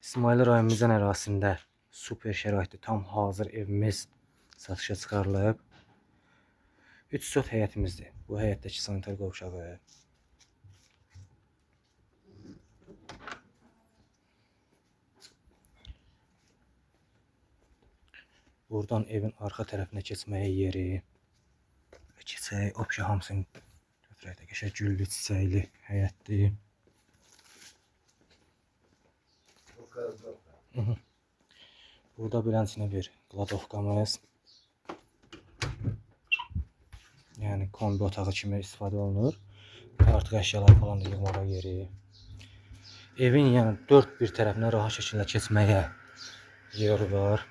İsmayıl rayonumuzun ərazisində super şəraitli tam hazır evimiz satışa çıxarılıb. 3 sot həyətimizdir. Bu həyətdəki sanitar qovşağı. Buradan evin arxa tərəfinə keçməyə yeri. Keçək, opşa hamısını götürək də, qəşəng güllü, çiçəkli həyətdir. Burada beləsinə bir qladovkamız. Yəni kombi otağı kimi istifadə olunur. Artıq əşyalar falan da yığmağa yeri. Evin yəni dörd bir tərəfinə rahat şəkildə keçməyə yer var.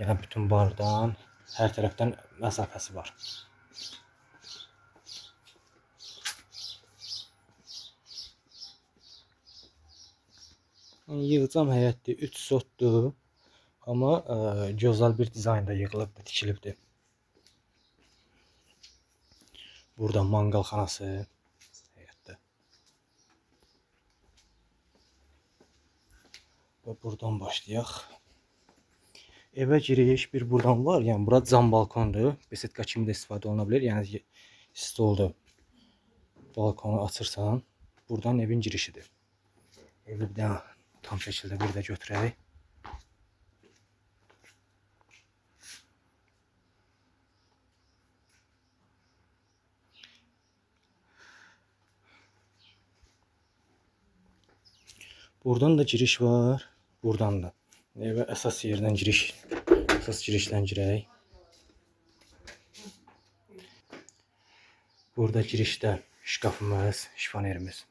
Yəni bütün bardan, hər tərəfdən məsafəsi var. Yəni, yığcam həyətdir, 3 sotdur. Amma gözəl bir dizaynda yığılıbdır, tikilibdir. Burada manqalxanası həyətdə. Və buradan başlayaq. Evə giriş bir buradan var. Yəni bura cam balkondur. Besetka kimi də istifadə oluna bilər. Yəni stoldur. Balkonu açırsan, buradan evin girişidir. Evi bir dənə tam şəkildə bir də götürək. Buradan da giriş var, buradan da. Evə əsas yerdən giriş, əsas girişdən girək. Burada girişdə şkafımız, şifonerimiz.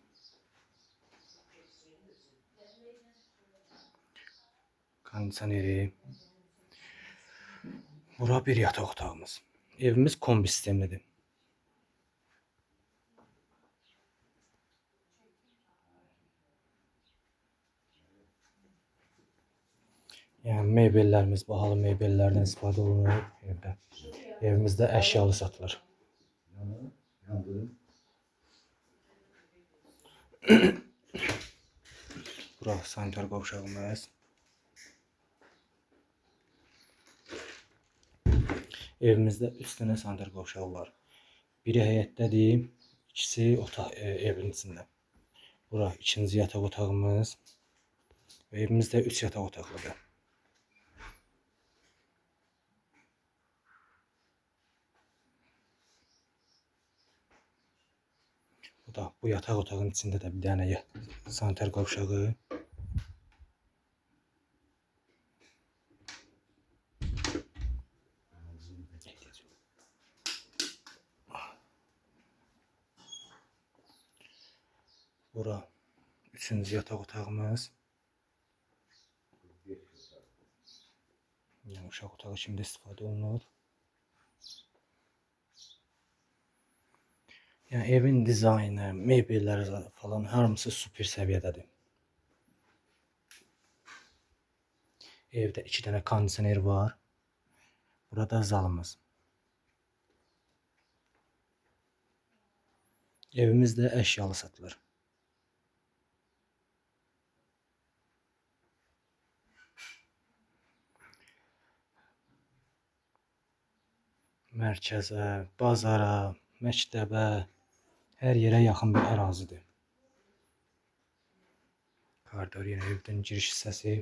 Kondisioneri. Bura bir yataq otağımız. Evimiz kombi sistemlidir. Yəni mebellərimiz, bahalı mebellərdən istifadə olunur evdə. Evimizdə əşyalı satılır. Bura sanitar qovşağımız. Evimizdə 3 dənə sanitar qovşağı var. Biri həyətdədir, ikisi otaq, evin içində. Bura ikinci yataq otağımız. Və evimizdə 3 yataq otaqlıdır. Bu da bu yataq otağının içində də bir dənə sanitar qovşağı. Bura üçüncü yataq otağımız. Yəni uşaq otağı kimi də istifadə olunur. Yəni evin dizaynı, mebelləri falan hamısı super səviyyədədir. Evdə 2 dənə kondisioner var. Burada zalımız. Evimiz də əşyalı satılır. Mərkəzə, bazara, məktəbə, hər yerə yaxın bir ərazidir. Koridor yenə evdən giriş hissəsi.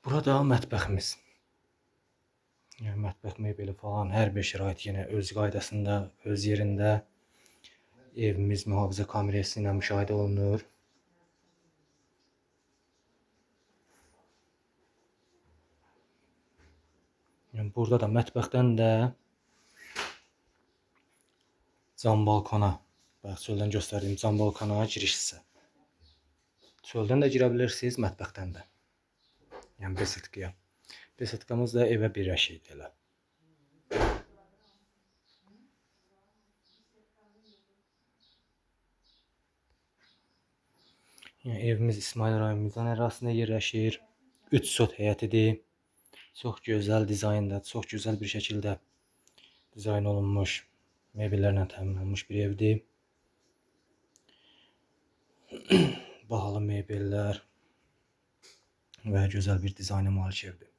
Burada mətbəximiz. Yəni mətbəx mebeli falan, hər bir şərait yenə öz qaydasında, öz yerində. Evimiz mühafizə kamerası ilə müşahidə olunur. Yəni burada da mətbəxdən də cam balkona, bax çöldən göstərdiyim cam balkona giriş hissə. Çöldən də girə bilirsiniz, mətbəxdən də. Yəni besetkaya. Besetkamız da evə birləşikdir elə. Yəni evimiz İsmayıl rayonumuzun ərazisində yerləşir. 3 sot həyətidir. Çox gözəl dizaynda, çox gözəl bir şəkildə dizayn olunmuş, mebellərlə təmin olunmuş bir evdir. Bahalı mebellər və gözəl bir dizayna malik evdir.